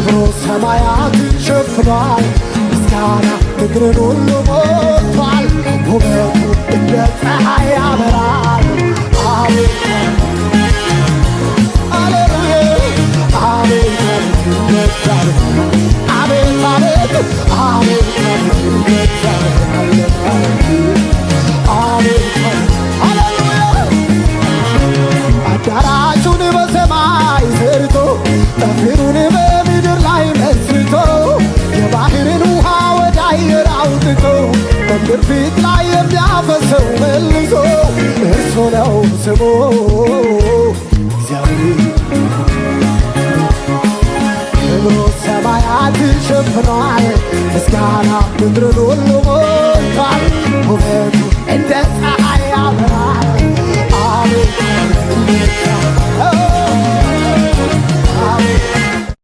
ክብሩ ሰማያትን ሸፍኗል። ምስጋና ምድርን ሁሉ ሞልቷል። ውበቱ እንደ ፀሐይ ያበራል። አቤት ሃሌሉያ፣ አቤት አቤት አቤት አቤት አቤት አቤት አቤት ሃሌሉያ። አዳራሹን በሰማይ ሰርቶ፣ ጠፈሩን በምድር ላይ መስርቶ፣ የባህርን ውሃ ወደ አየር አውጥቶ፣ በምድር ፊት ላይ የሚያፈሰው መልሶ፣ እርሱ ነው ስሙ እግዚአብሔር። ክብሩ ሰማያትን ሸፍኗል። ምስጋና ምድርን ሁሉ ሞልቷል። ውበቱ እንደ ፀሐይ ያበራል። አቤት